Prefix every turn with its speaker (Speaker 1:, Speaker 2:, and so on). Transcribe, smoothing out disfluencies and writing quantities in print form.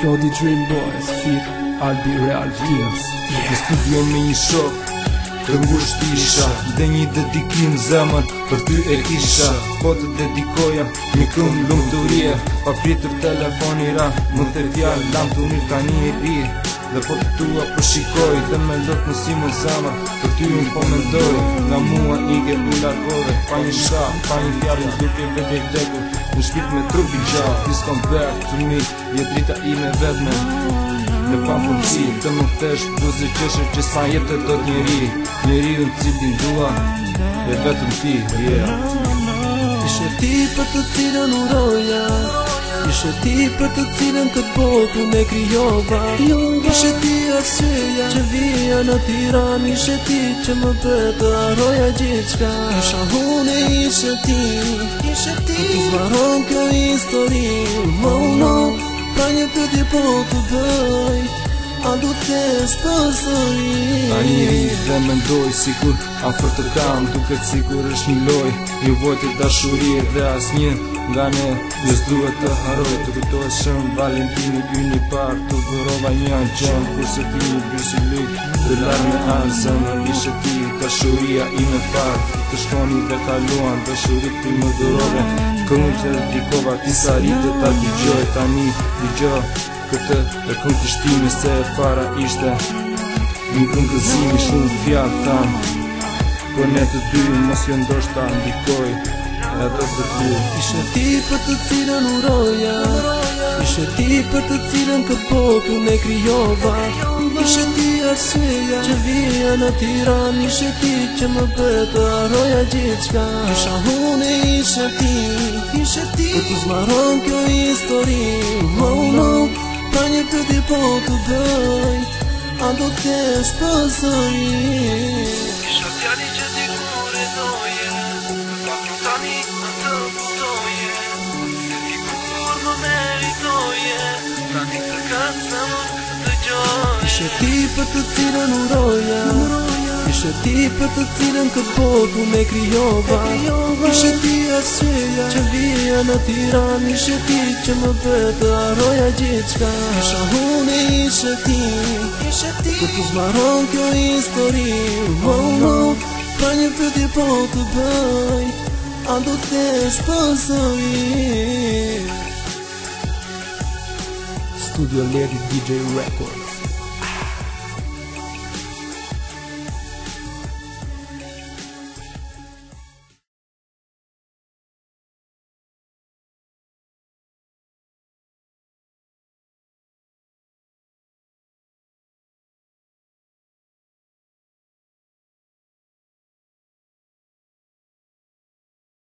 Speaker 1: Klodi Dream Boys feat Albi Real Kings.
Speaker 2: Në studio me një shok Të ngusht isha Dhe një dedikim zemër Për ty e kisha Po të dedikoja Një këngë lumturie Pa pritur telefoni ra Më the fjalë lamtumirë tani e ri Dhe po të tua po shikoj Dhe me lot në si më zemër Për ty unë po mendoj Nga mua ike u largove Pa një shkak, pa një fjalë Në duke vete i vdekur Në shpirt me trup i gjallë Please come back to me Je drita ime e vetme Në pafundësi Të më kthesh buzëqeshjen Që s'ma jepte dot njeri Njeriu në cilin dua Je vetëm ti, yeah
Speaker 1: Ishe ti për të cilën uroja Ishe ti për të cilën këtë botë unë e krijova Ishe ti arsyeja që vija në Tiranë Ishe ti që më bëre të harroja gjithçka Isha unë e ishe ti Ishe ti Këtu s'mbaron kjo histori Oh no Pra një pyetje po të bëj A do të përsëri
Speaker 2: Tani ri dhe mendoj sikur afër të kam Duket sikur është një lojë Një vojtje dashurie dhe asnjë nga ne Jo s'duhet të harroj Të kujtohet Shën Valentini ynë i parë Të dhurova një angjel Kurse ti një byzylyk Të larë me anë zemër Ishe ti dashuria ime e parë Të shkoni dhe kaluan Dashuri ti më dhurove Këngën që dedikova Ti s'arrite ta dëgjoj Tani dëgjo këtë e këngë trishtimi se e para ishte Një këngë gëzimi shumë fjalë thanë Por ne të dy mos jo ndoshta ndikoj Edhe të dy
Speaker 1: Ishe ti për të cilën uroja Ishe ti për të cilën këtë botë unë e krijova Ishe ti arsyeja që vija në Tiranë Ishe ti që më bëre të harroja gjithçka Isha unë e ishe ti Ishe ti Këtu s'mbaron kjo histori Oh no Pra një pyetje po të bëj A do të jesh përsëri
Speaker 3: Isha djali që dikur e doje Të paktën tani atë kuptoje Se dikur më meritoje Tani të ka zemër dëgjoje
Speaker 1: Ishe ti për të cilën uroja Ishe ti për të cilën këtë botë unë e krijova Ishe ti arsyeja që vija në Tiranë Ishe ti që më bëre të harroja gjithçka Isha unë e ishe ti Ishe ti Këtu s'mbaron kjo histori Oh no Pra një pyetje po të bëj A do të jesh përsëri
Speaker 4: Studio Lady DJ Record.